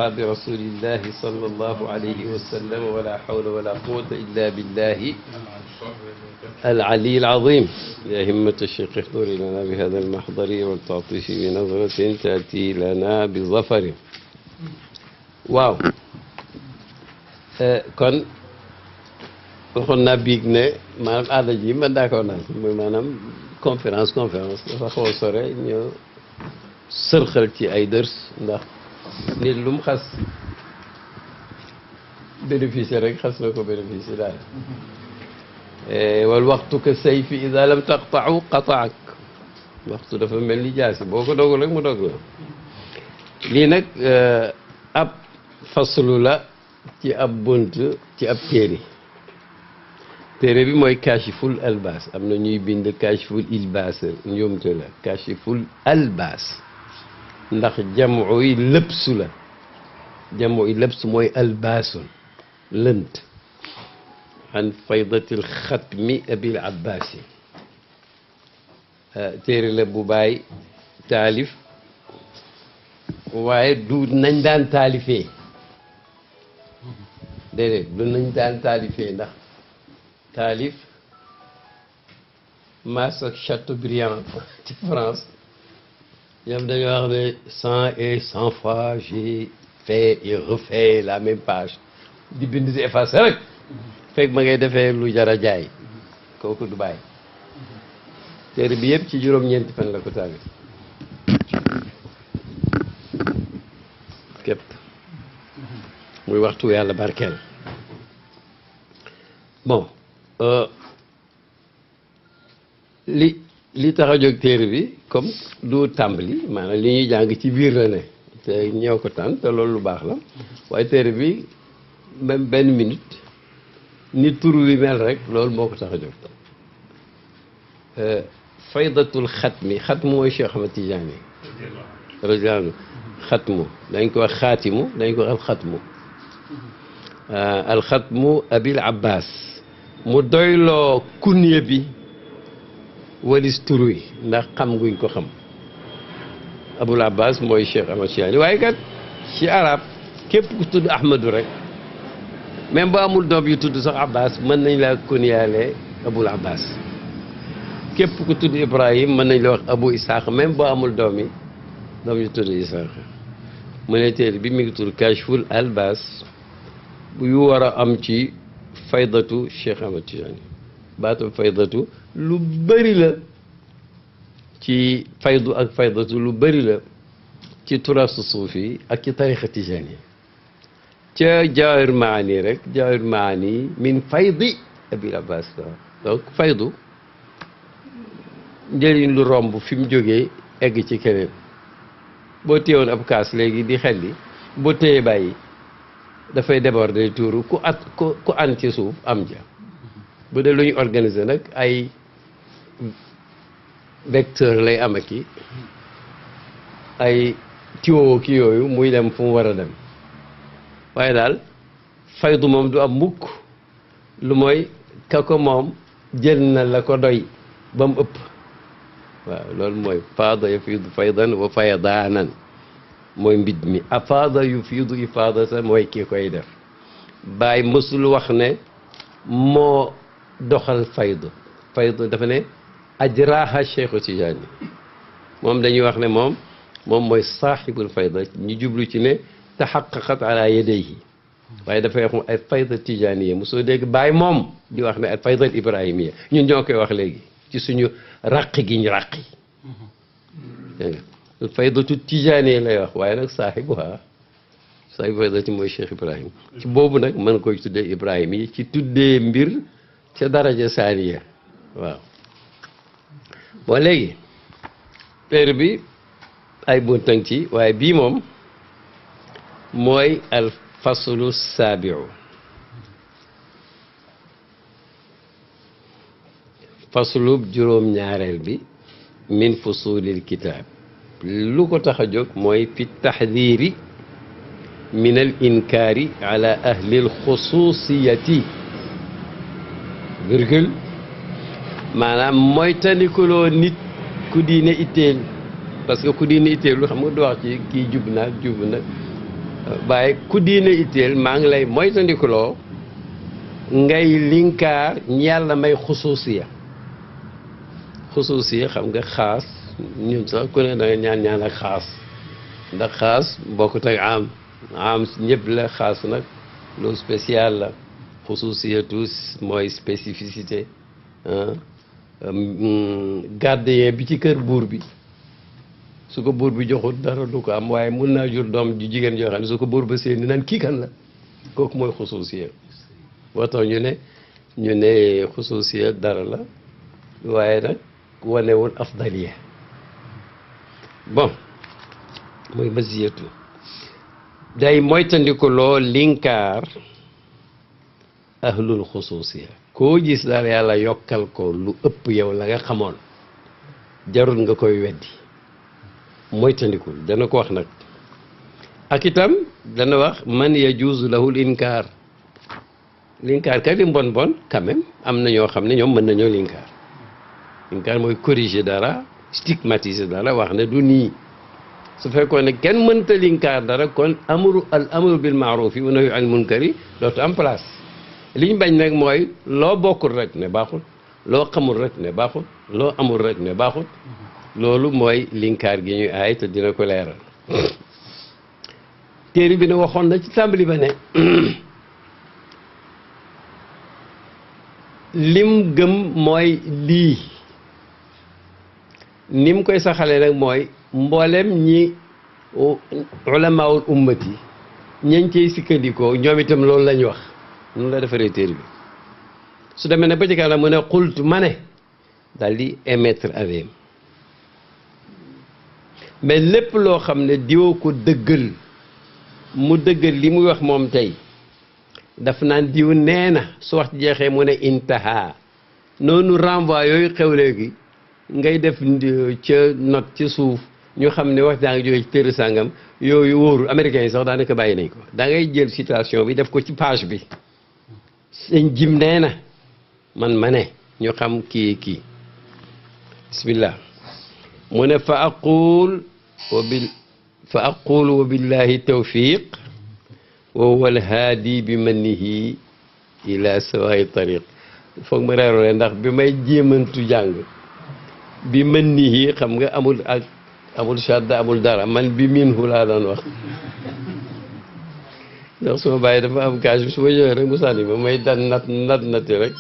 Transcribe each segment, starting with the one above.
asxaabi rasulillahi sallallahu alayhi wa sallam wala hawla wala quwwata illa billahi العلي العظيم يا همة الشيخ احضري لنا بهذا المحضر والتعطيش بنظرة تأتي لنا بظفر waaw kon waxoon naa biig ne maanaam aada ji man d'accord naa mooy maanaam conférence dafa xaw a sore ñu sërxal ci ay dërs ndax nit lu mu xas bénéficier rek xas na ko bénéficier daal wal waxtu ka sayfi ida lam taqta'u qata'ak waxtu dafa mel ni jaasi boo ko dogul rek mu dog la lii nag ab faslu la ci ab bunt ci ab téere bi mooy kashiful albaas am na ñuy bind kashiful ilbaas njuumte la kashiful albaas ndax jamu yi lëbsu la jamu yi lëbsu mooy albaasun lënt an faydatil xatmi abil abbaasi téere la bu bàyyi taalif waaye du nañ daan taalifee déedéet du nañ daan taalifee ndax taalif Mass ak Chateaubriand ci France ñoom dañoo wax ne 100 et 100 fois j'ai fait et refait la même page di bind si effacé rek fekk ma ngay defee lu jar a jaay kooku du bàyyi téere bi yëpp ci juróom-ñeenti fan la ko taalif képp muy waxtu yàlla barkeel bon li tax a jóg téere bi comme du tàmbali maanaam li ñuy jàng ci biir la ne te ñëw ko tànn te loolu lu baax la waaye téere bi même benn minute ni tur wi mel rek loolu moo ko tax a jóg faydatul xatmi xatmu mooy Cheikh Ahmad Tidiane radiyallahu xatmu dañ ko wax xaatimu dañ ko wax alxatmu alxatmu abil abbas mu doyloo kunye bi walis tur wi ndax xam guñ ko xam abul abbas mooy Cheikh Ahmad Tidiane waaye kat ci arab képp ku tudd ahmadu rek même bu amul doom yu tudd sax abbas mën nañ laa kunyaale abul abbas képp ku tudd ibrahim mën nañ la wax abu ishaq même boo amul doom yu tudd ishaq mu ne téere bi mi ngi tudd kashful albas bu yu war a am ci faydatu Cheikh Ahmad Tidiane baatu faydatu lu bëri la ci faydu ak faydatu lu bëri la ci turasu suufi ak ci tariqa Tidiane ca Jawaahir Maani rek Jawaahir Maani min faydi abil abbas donc faydu njëriñ lu romb fi mu jógee egg ci keneen boo téyewoon ab kaas léegi di xelli boo téyee bàyyi dafay déborder tuuru ku an ci suuf am ja bu dee lu ñu organiser nag ay vecteur lay am aki ay tiwo ki yooyu muy dem fu mu war a dem waaye daal faydu moom du am mukk lu mooy ka ko moom jël na la ko doy ba mu ëpp waaw loolu mooy faada yufiidu faydan wa faydaanan mooy mbid mi afaada yufiidu ifaadata mooy kii koy def Baay mësul wax ne moo doxal faydu dafa ne ajraha Cheikhu Tijaani moom dañuy wax ne moom mooy saaxibul fayda ñu jublu ci ne taxaqaqat ala yadayhi waaye dafay wax ay fayda tijaaniya mosoo dégg Baay moom di wax ne ay fayda ibrahimiya ñun ñoo koy wax léegi ci suñu raqi gi ñu raqi faydatu tijaaniya lay wax waaye nag saaxibu faydati mooy Cheikh Ibrahim ci boobu nag mën koy tuddee Ibrahim yi ci tuddee mbir ca daraja saaniya waaw bon léegi téere bi ay buntan ci waaye bii moom mooy al faslu saabiu faslub juróom-ñaareel bi min fusulil kitaab lu ko tax a jóg mooy fi taxdiiri min al inkaari ala ahli al xususiyati virgule maanaam mooy tanikuloo nit ku diine itteel parce que ku diine itteel lu xam nga du wax ci kii jub na waaye ku diine itteel maa ngi lay moytandikuloo ngay linkaar ñi yàlla may xusuusiya xam nga xaas ñun sax ku ne da nga ñaan ak xaas ndax xaas bokkut ak am ñëpp la, xaas nag lu spécial la. xusuusiyatu mooy spécificité gardien bi ci kër buur bi su ko buur bi joxut dara du ko am, waaye mun naa jur doom ju jigéen joo xam ne su ko buur ba séen naan kii kan la, kooku mooy xusuusiya. boo tax ñu ne xusuusiya dara la waaye nag wanewul afdaliya. bon mooy masiyatu day moytandiku loo linkaar ahlul xusuusiya. koo gis daal yàlla yokkal ko lu ëpp yow la nga xamoon jarul nga koy weddi, moytandikul. dana ko wax nag ak itam dana wax man yajuuzu lahul inkaar. l'inkaar kat li bon quand même am na ñoo xam ne ñoom mën nañoo l'inkaar. l'inkaar mooy corriger dara, stigmatiser dara, wax ne du nii. su fekkoon ne kenn mënta l'inkaar dara kon al amru bil ma'ruf wa nahyu anil munkari dootu am place. li ñu bañ nag mooy loo bokkul rek ne baaxul, loo xamul rek ne baaxul, loo amul rek ne baaxul. loolu mooy l'inkaar gi ñuy aay te dina ko leeral. téere bi ne waxoon na ci tàmbali ba ne lim gëm mooy lii. ni mu koy saxalee nag mooy mboolem ñi ulamaawul ummati ñañ cey sikkandikoo ñoom itam loolu lañ wax. noonu la defaree téere bi su demee ne ba ci kanam mu ne xultu ma ne daal di émettre avis mais lépp loo xam ne diwoo ko dëggal mu dëggal li muy wax moom tey daf naan diw nee na su wax jeexee mu ne intaha. noonu renvoi yooyu xew léegi ngay def ca note ca suuf ñu xam ne wax daa ngi jógee ci téere sàngam yooyu wóoru. américains yi sax daanaka bàyyi nañ ko. da ngay jël citation bi def ko ci page bi. sëñ jim nee na man ma ne ñu xam kii bismillah mu ne fa aqul wa billahi tawfiq wa huwa alhaadi bi mannihi ila sawa'i tariq. foog ma reerole ndax bi may jéemantu jàng bi mannihi xam nga amul shadda amul dara, man bi minhu laa doon wax ndax suma bàyyi dafa am gage bi su ma ñëwee rek mu sànni ma may dan nati rek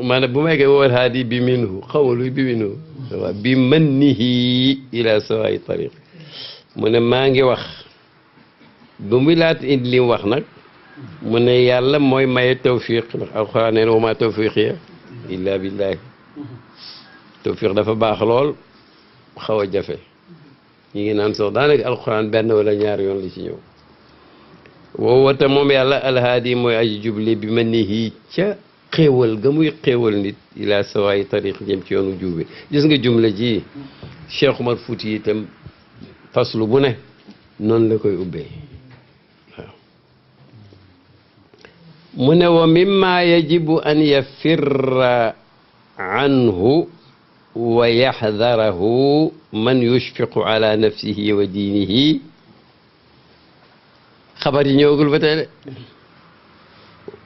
maanaam bu may koy wowal haadi bi minhu xawmaluy bi minhu waaw bi mannihi ila sawa'i tariq. mu ne maa ngi wax bu muy laat indi li mu wax nag mu ne yàlla mooy maye tawfiq ndax alxuraan nee na wa maa tawfiqiya illa billahi. tawfiq dafa baax lool xaw a jafe. ñi ngi naan sax daanaka alxuraan benn wala ñaar yoon la ci ñëw. woowa te moom yàlla alhaadi mooy aji jubli bi mannihi ca xéewal ga muy xéewal nit ila sawaay tariq jëm ci yoonu juube. gis nga jumla ji Cheikh Umar Fouti itam faslu bu ne noonu la koy ubbee waaw. mu ne wa mimma yajibu an yafirra anhu wa yaxdarahu man yushfiqu ala nafsihi wa diinihi. xabar yi ñëwagul ba tey de.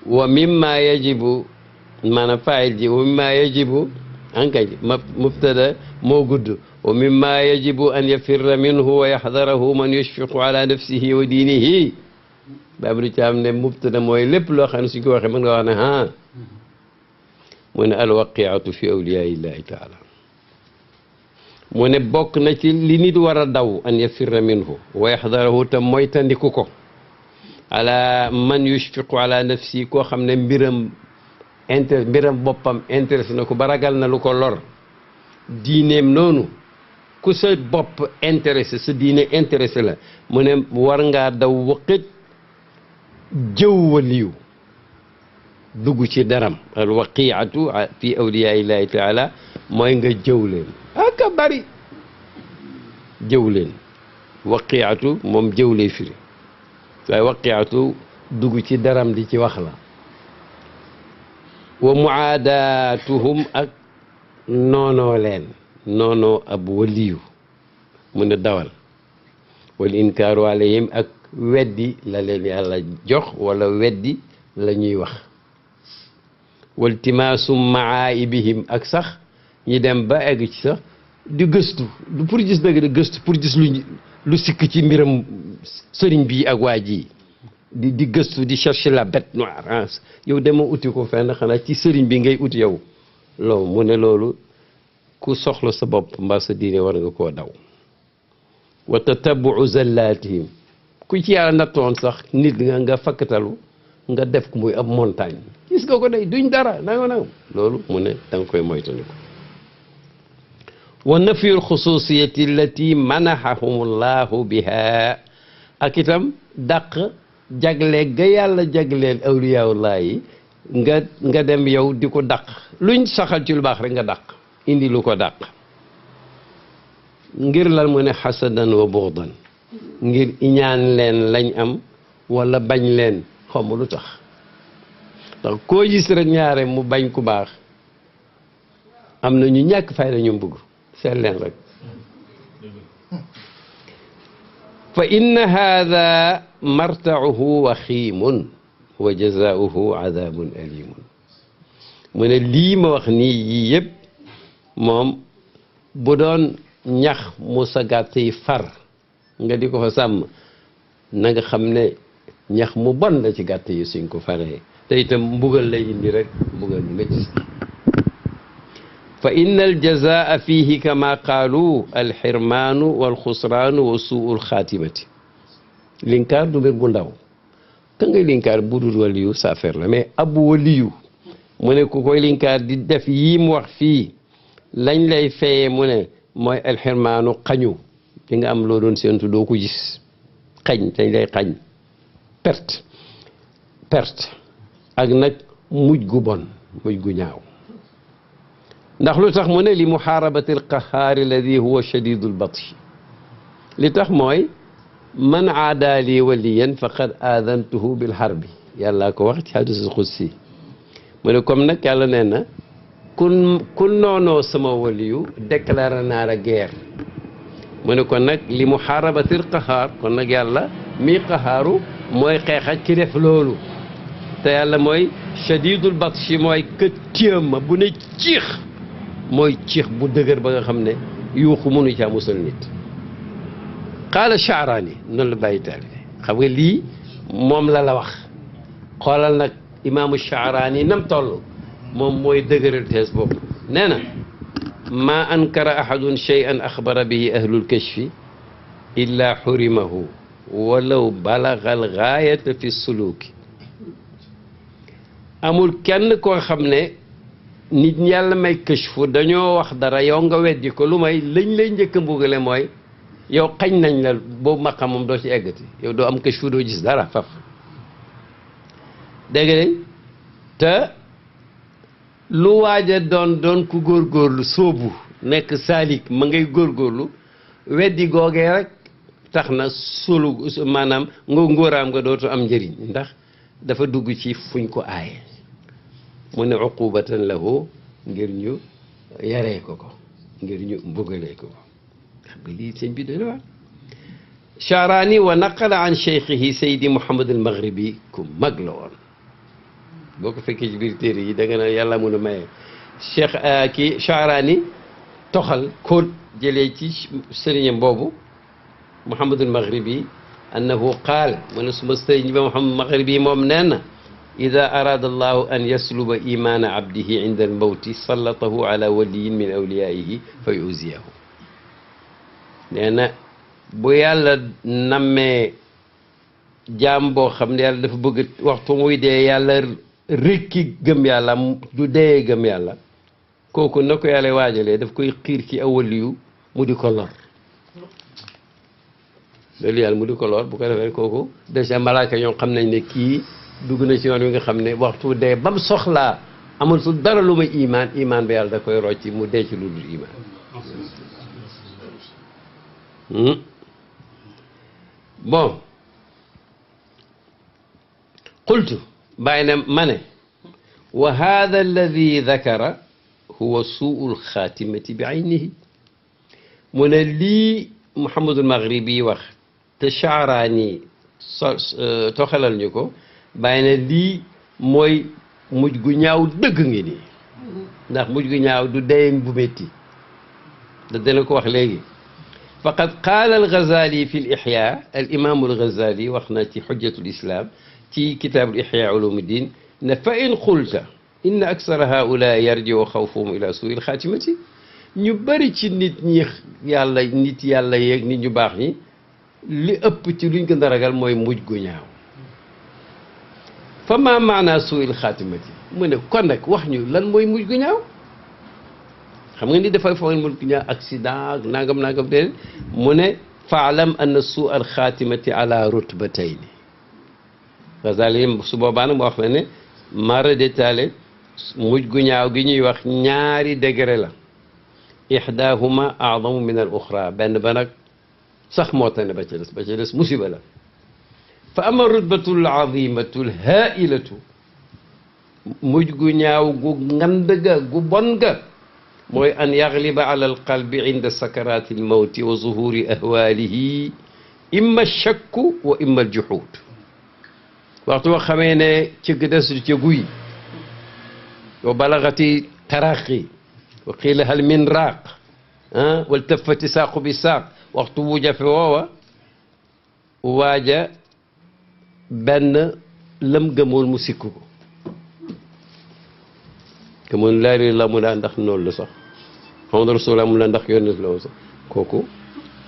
wa mimma yajibu maanaam faayil ji wa mimma yajibu ankay mubtada moo gudd. wa mimma yajibu an yafirra minhu wa yaxdarahu man yushfiqu ala nafsihi wa diinihi. baabu du caam ne mubtada mooy lépp loo xam ne suñ ko waxee mën nga wax ne ah. mu ne alwaqiatu fi awliyaa illahi taala. mu ne bokk na ci li nit war a daw an yafirra minhu wa yaxdarahu te moytandiku ko. ala man yushfiqu ala nafsi koo xam ne mbiram boppam intéressé na ko ba ragal na lu ko lor. diineem noonu ku sa bopp intéressé sa diine intéressé la mu ne war ngaa daw waqit jëw waliyu dugg ci daram al waqiatu fi awliyaa illahi taala mooy nga jëw leen aka bari jëw leen. waqiatu moom jëw lay firi waaye waqiatu dugg ci daram di ci wax la. wa muaadatuhum ak noonoo leen noonoo ab waliyu mu ne dawal. wal inkaaru alayhim ak weddi la leen yàlla jox wala weddi la ñuy wax waltimaasu maaibihim ak sax ñi dem ba egg ci sax di gëstu du pour gis dëgg de gëstu pour gis lu sikk ci mbiram sëriñ bii ak waa ji di gëstu di chercher la bête noire yow dema uti ko fenn xanaa ci sëriñ bi ngay uti yow loolu mu ne loolu ku soxla sa bopp mbaa sa diine war nga koo daw wa tatabuu zallaatihim ku ci yàlla nattoon sax nit nga fakkatalu nga def ko muy ab montagne gis nga ko day duñ dara nanga loolu mu ne da nga koy moytandiku wa nafyul xususiyati allati manahahum llahu biha ak itam dàq jagle ga yàlla jagleel awliyaullah yi nga dem yow di ko dàq luñ saxal ci lu baax rek nga dàq indi lu ko dàq ngir lan mu ne xasadan wa buxdan ngir iñaan leen lañ am wala bañ leen xawma lu tax ndax koo gis rek ñaare mu bañ ku baax am na ñu ñàkk fayda ñu bëgg seet leen rek fa inna hada martauhu waxiimun wa jazaauhu adabun alimun mu ne lii ma wax nii yii yëpp moom bu doon ñax mu sa gàtt yi far nga di ko fa sàmm na nga xam ne ñax mu bon la ci gàtt yi suñ ko faree te itam mbugal lay indi rek mbugal mu métti fa inna aljazaa fihi kama qaalu alxirmaanu walxusraanu wa suu lxaatimati linkaar du mbir bu ndaw ka ngay linkaar bu dul waliyu sa affaire la mais abu waliyu mu ne ku koy linkaar di def yii mu wax fii lañ lay fayee mu ne mooy alxirmaanu xañu di nga am loo doon séentu doo ko gis xañ dañ lay xañ perte ak nag mujj gu bon mujj gu ñaaw ndax lu tax mu ne li muxaarabati alqahaar alladi huwa shadidu lbatshi li tax mooy man aada li waliyan faqad aadantuhu bilharbi yàlla ko wax ci hadiisul qudsi mu ne comme nag yàlla nee na ku noonoo sama waliyu déclaré naa la guerre mu ne kon nag li muxaarabati alqahaar kon nag yàlla mii qahaaru mooy xeex ci def loolu te yàlla mooy shadidul batshi mooy que téema bu ne ciix mooy ciix bu dëgër ba nga xam ne yuuxu mënu caa musal nit qaala Sha'raani noonu la bàyyi taal xam nga lii moom la wax xoolal nag imaamu Sha'raani nam toll moom mooy dëgëral tees boobu nee na maa ankara ahadun shay'an axbara bihi ahlul kashfi illa xurimahu walaw balaga al gaayata fi suluki amul kenn koo xam ne nit ñi yàlla may kashfu dañoo wax dara yow nga weddi ko lu may lañ lay njëkk a mbugale mooy yow xañ nañ la boobu maqam moom doo ci eggati yow doo am kashfu doo gis dara faf dégg nga te lu waaja doon ku góorgóorlu sóobu nekk saalik ma ngay góorgóorlu weddi googee rek tax na sulu maanaam ngóoraam nga dootu am njëriñ ndax dafa dugg ci fuñ ko aaye mu ne uqubatan lahu ngir ñu yaree ko ngir ñu mbugalee ko xam nga lii sëñ bi dana wax Sha'raani wa naqala an cheikhihi Seydi Mouhamad al Maghribi ku mag la woon boo ko fekkee ci biir téere yi da nga ne yàlla mun a maye cheikh kii Sha'raani toxal kóot jëlee ci sëriñam boobu Mouhamad al Maghribi annahu qaal mu ne suma sëriñ ba Mouhamad Maghribi moom nee na ida arada allahu an yasluba imana abdihi inda almawti sallatahu ala waliyin min awliyaihi fa yuziyahu nee na bu yàlla nammee jaam boo xam ne yàlla dafa bëgg waxtu muy dee yàlla rekki gëm yàlla du dee gëm yàlla kooku na ko yàlla waajalee daf koy xiir ci awaliyu mu di ko lor loolu yàlla mu di ko lor bu ko defee kooku déjà malaaka ñoom xam nañ ne kii dugg na ci yoon wi nga xam ne waxtu dee ba mu soxlaa amul su dara lu may imaan ba yàlla da koy rocci mu dee ci lu dul imaan bon qultu bàyyi ne ma ne wa hada alladi dakara huwa suu lxaatimati bi aynihi mu ne lii Mouhamadul Maghribi wax te Sha'raani toxalal ñu ko bàyyi ne lii mooy mujj gu ñaaw dëgg ngi nii ndax mujj gu ñaaw du deyen bu métti dana ko wax léegi faqad qaala al-Ghazali fi al-Ihya al-imam al-Ghazali wax na ci xujjatul islam ci kitaabul Ihya ulumuddin ne fa in qulta inna aksara haula yarji'u xawfuhum ila suu'il xaatimati ñu bëri ci nit ñi nit yàlla yeeg nit ñu baax ñi li ëpp ci luñ gën a ragal mooy mujj gu ñaaw fa ma maanaa suu'il xaatimati mu ne kon nag wax ñu lan mooy mujj gu ñaaw xam nga ni dafay foog mujj gu ñaaw accident ak nangam de mu ne faalam anna suu'al xaatimati ala rutbatayni Ghazali su boobaa nag mu wax ne mara détaillé mujj gu ñaaw gi ñuy wax ñaari degré la ihdahuma a'zamu min al uxra benn ba nag sax moo tane ba ca des musiba la fa ama rutbatu l azimatu l hailatu mujj gu ñaaw gu ngand ga gu bon ga mooy an yagliba ala al qalbi inda sakarati l mawti wa zuhuri ahwalihi imma alchakku wa imma aljuhud waxtu wa xamee ne cëgg desul ca guy wa balagati taraqi wa qiila hal min raaq wal tafati saaqu bi saaq waxtu wu jafe woowa waaja benn lam gëmoon mu sikku ko gëmoon laa ilaaha illallaah mu daa ndax noonu la sax Muhammadu Rasulullah mu la ndax yónni la sax kooku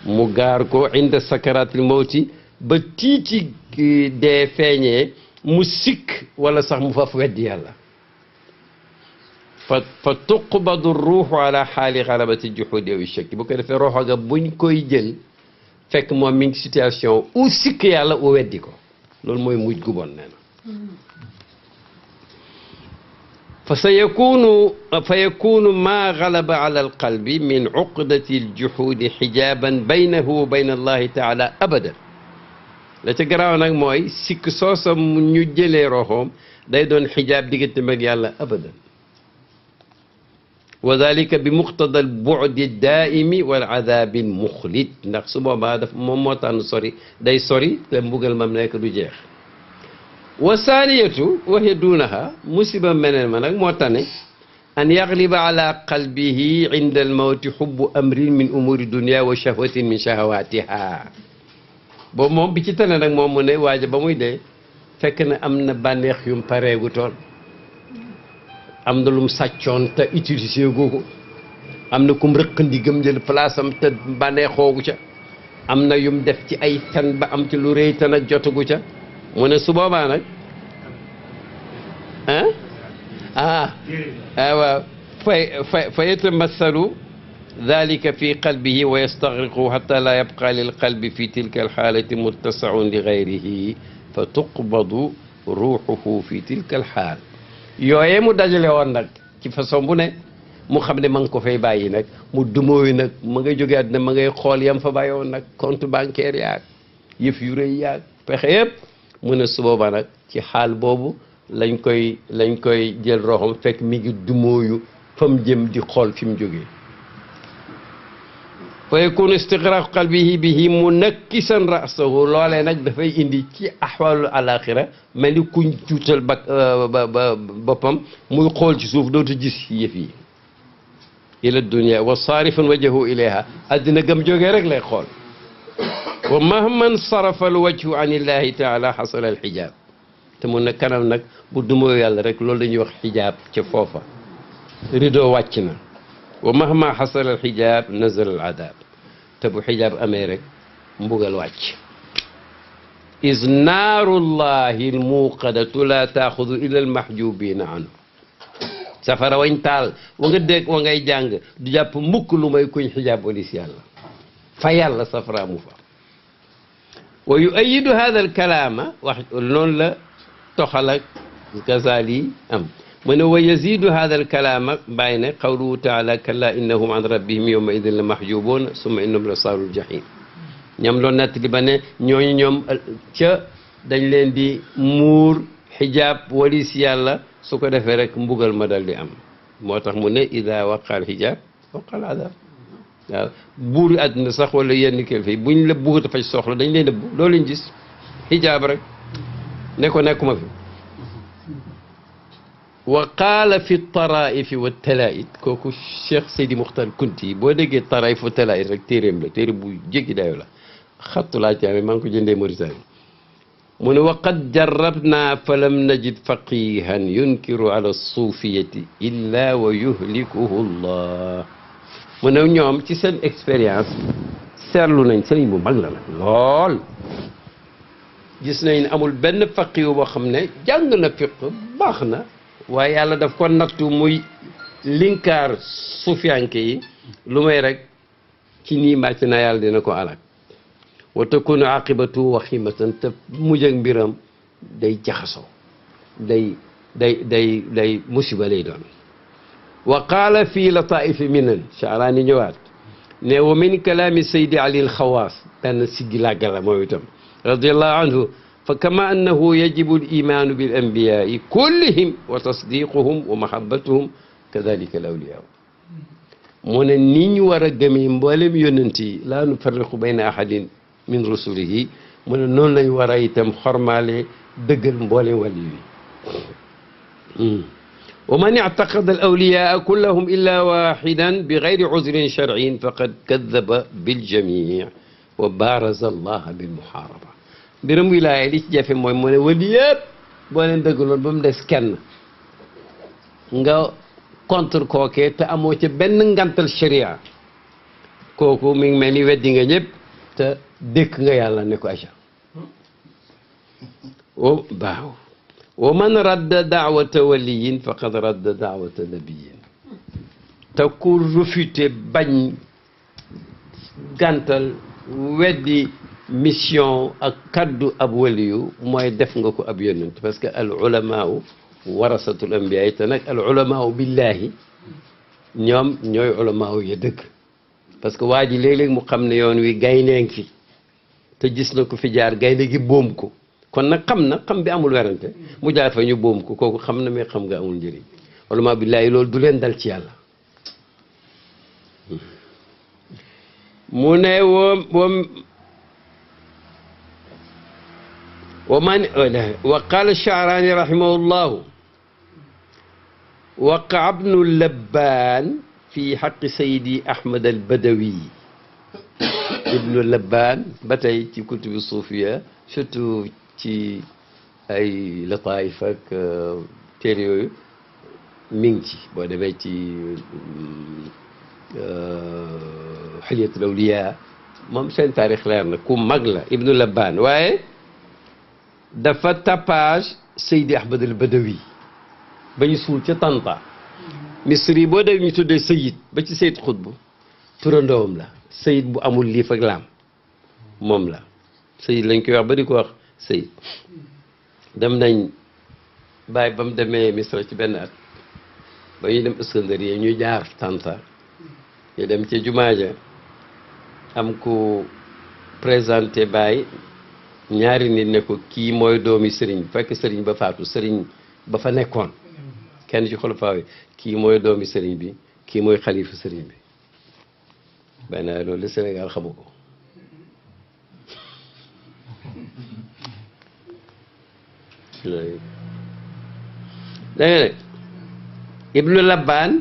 mu gaar ko inda sakaraatil mawti ba tiiti dee feeñee mu sikk wala sax mu faf weddi yàlla fa tuqbadu ruuxu ala xaali xalabati juxudi aw shakki bu ko defee roxo ga buñ koy jël fekk moom mi ngi situation u sikk yàlla u weddi ko loolu mooy mujj gu bon nee na fa yakunu ma galaba ala alqalbi min uqdati aljuxudi xijaaban baynahu wa bayna allahi taala abada la ca garaaw nag mooy sikk soosam ñu jëlee roxoom day doon xijaab diggante mag yàlla abadan wa dalika bi muqtada al bu'di daaimi wal adaabi al muxlit ndax su boobaa daf moom moo tànn sori day sori te mbugal mam nekk du jeex wa saaniyatu waxya duunaha musiba meneen ma nag moo tane an yagliba ala qalbihi inda al mawti xubbu amrin min umuri dunia wa shahwatin min shahawatiha boobu moom bi ci tane nag moom mu ne waaja ba muy dee fekk na am na bànneex yum pareegu toon am na lum sàccoon te utilisé googu am na kum rëq ndigam jël place am te bànneexoogu ca am na yum def ci ay fen ba am ci lu rëy te nag jotagu ca mu ne su boobaa nag waaw fa yatamassalu dalika fi qalbihi wa yastaghriqu hatta la yabqa lil qalbi fi tilka alxaalati muttasaun li gayrihi fa tuqbadu ruuxuhu fi tilka alxaal yooyee mu dajale woon nag ci façon bu ne mu xam ne ma ngi ko fay bàyyi nag mu dumóoyu nag ma ngay jóge àddina ma ngay xool yam fa bàyyi woon nag compte bancaire yaag yëf yu rëy yaag pexe yëpp mu ne su boobaa nag ci xaal boobu lañ koy jël roxam fekk mi ngi dumóoyu fa mu jëm di xool fi mu jógee fa yakunu istigraqu qalbihi bihi munakkisan ra'sahu loolee nag dafay indi ci ahwaalul alaxira mel ni kuñ juutal boppam muy xool ci suuf dootu gis yëf yi ila dunia wa saarifan wajhahu ilayha addina gëm jógee rek lay xool wa mahman sarafa al wajhu an illahi taala xasala al xijaab te mun na kanam nag bu dumoo yàlla rek loolu dañuy wax xijaab ca foofa rideau wàcc na wa mahma xasala al xijaab nazala al adaab te bu xijaab amee rek mbugal wàcc is naarullahi al muuqadatu la taaxudu illa al mahjubina anhu safara wañ taal wa nga dégg wa ngay jàng du jàpp mukk lu may kuñ xijaab walis yàlla fa yàlla safara mu fa wa yuayidu hada al kalaama wax noonu la toxal ak Gazali am mu ne wa yazidu hada al kalaama bàyyi ne qawluhu taala kalla innahum an rabbihim yawma idin la mahjubuun summa innahum la saalul jahim ñoom loolu natt li ba ne ñooñu ñoom ca dañ leen di muur xijaab walis yàlla su ko defee rek mbugal ma dal di am moo tax mu ne ida waqa al xijaab waqa al adab waaw buuri àdduna sax wala yenn kilifa yi buñ la bëgg a faj soxla dañ leen nëbbu doo leen gis hijaab rek ne ko nekkuma fi wa qaala fi taraifi wa talaid kooku Cheikh Seydi Muxtar Kunti boo déggee taraif wa talaid rek téeréem la téere bu jéggi dayo la xattu laa caame maa ngi ko jëndee Mauritanie mu ne wa qad jarrabna fa lam najid faqihan yunkiru ala suufiyati illa wa yuhlikuhu llah mu ne ñoom ci seen expérience seetlu nañ sëriñ bu mag la nag lool gis nañ amul benn faqihu boo xam ne jàng na fiq baax na waaye yàlla daf ko nattu muy linkaar suufiyanke yi lu may rek ci nii màcc na yàlla dina ko alak wa takunu aqibatu waximatan te mujj ak mbiram day jaxasoo day musiba lay doon wa qaala fii lataifi minan Sha'raani ñëwaat ne wa min kalaami Seydi Ali al-Xawaas benn siggi làgga la moom itam radiallahu anhu fa kama annahu yajibu al-imaanu bil anbiyaai kullihim wa tasdiquhum wa mahabbatuhum kadalika al awliyaa mu ne ni ñu war a gëmee mboolem yonent yi laa nufarriqu bayna ahadin min rusulihi mu ne noonu lañ war a itam xormaale dëggal mboolem wàlli yi wa man ictaqada al awliyaa kullahum illa waxidan bi gayri uzrin sharciyin faqad kadaba biljamii wa baaraza allaha bilmuxaaraba mbiram wilaaya li ci jafe mooy mu ne wali yëpp boo leen dëggaloon ba mu des kenn nga contre kookee te amoo ca benn ngantal sharia kooku mi ngi mel ni weddi nga ñëpp te dëkk nga yàlla ne ko aca o baaw wa man radda daawata waliyin faqad radda daawata nabiyin te ku refuté bañ gàntal weddi mission ak kaddu ab waliyu mooy def nga ko ab yonent parce que al ulamaau warasatul anbiya te nag al ulamaau billahi ñoom ñooy ulamaau ya dëgg parce que waa ji léeg-léeg mu xam ne yoon wi gaynde ngi fi te gis na ko fi jaar gaynde gi boom ko kon nag xam bi amul werante mu jaar fa ñu boom ko kooku xam na mais xam nga amul njëriñ ulama billahi loolu du leen dal ci yàlla mu ne wa qaala Sha'raani rahimahullahu waqa'a ibnu Labbaan fi haqqi Saydi Ahmad al-Badawi ibnu Labbaan ba tey ci kutubu suufiya surtout ci ay lataayif ak téere yooyu mi ngi ci boo demee ci Hilyatul Awliyaa moom seen taarix leer na ku mag la ibnu Labbaan waaye dafa tapage Seydi Ahmad al-Badawi ba ñu suul ca Tanta misri boo dee ñu tuddee Sayid ba ci Sayid Xutb turandoom la Sayid bu amul liif ak laam moom la Sayid lañ koy wax ba di ko wax Sayid dem nañ bàyyi ba mu demee Misra ci benn at ba ñuy dem Iskandariya ñu jaar Tanta ñu dem ci jumaa ja am ku présenté Baye ñaari nit ne ko kii mooy doomi sëriñ fekk sëriñ ba faatu sëriñ ba fa nekkoon kenn ci xulafaa yi kii mooy doomi sëriñ bi kii mooy xalifa sëriñ bi benn loolu Sénégal xamu ko danga ne Ibnu Labbaan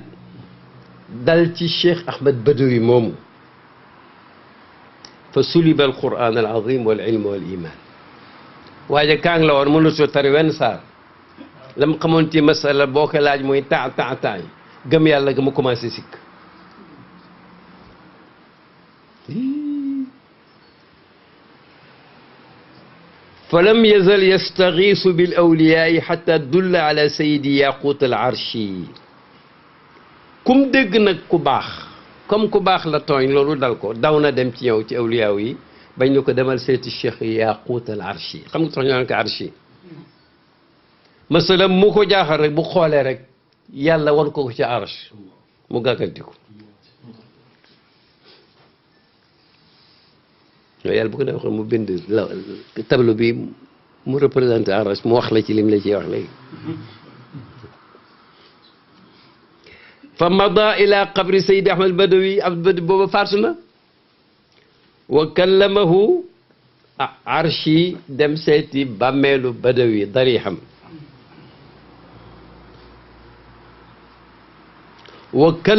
dal ci Cheikh Ahmad Badawi moomu fa suliba alquran alazim wal ilm wal iman waaye kaang la woon mënutoo tari wenn saar la mu xamoon ci masala boo ko laaj muy temps yi gëm yàlla ga mu commencé sikk fa lam yazal yastagiisu bil awliyaai xata dulla ala sayidi yaqut al arshi kum dégg nag ku baax comme ku baax la tooñ loolu dal ko daw na dem ci yow ci awliyaaw yi bañ na ko demal seeti cheikh yaqut al arshi xam nga tax ñu naan ko arshi masalan mu ko jaaxal rek bu xoolee rek yàlla wan ko ci arsh mu gàggantiku yàlla bu ko defee mu bind tableau bi mu représenté arsh mu wax la ci lim la ciy wax léegi fa mada ila qabri Seydi Ahmad Badawi Abdou Badawi booba faatu na wa kallamahu arshi dem seeti bàmmeelu badawi darixam wa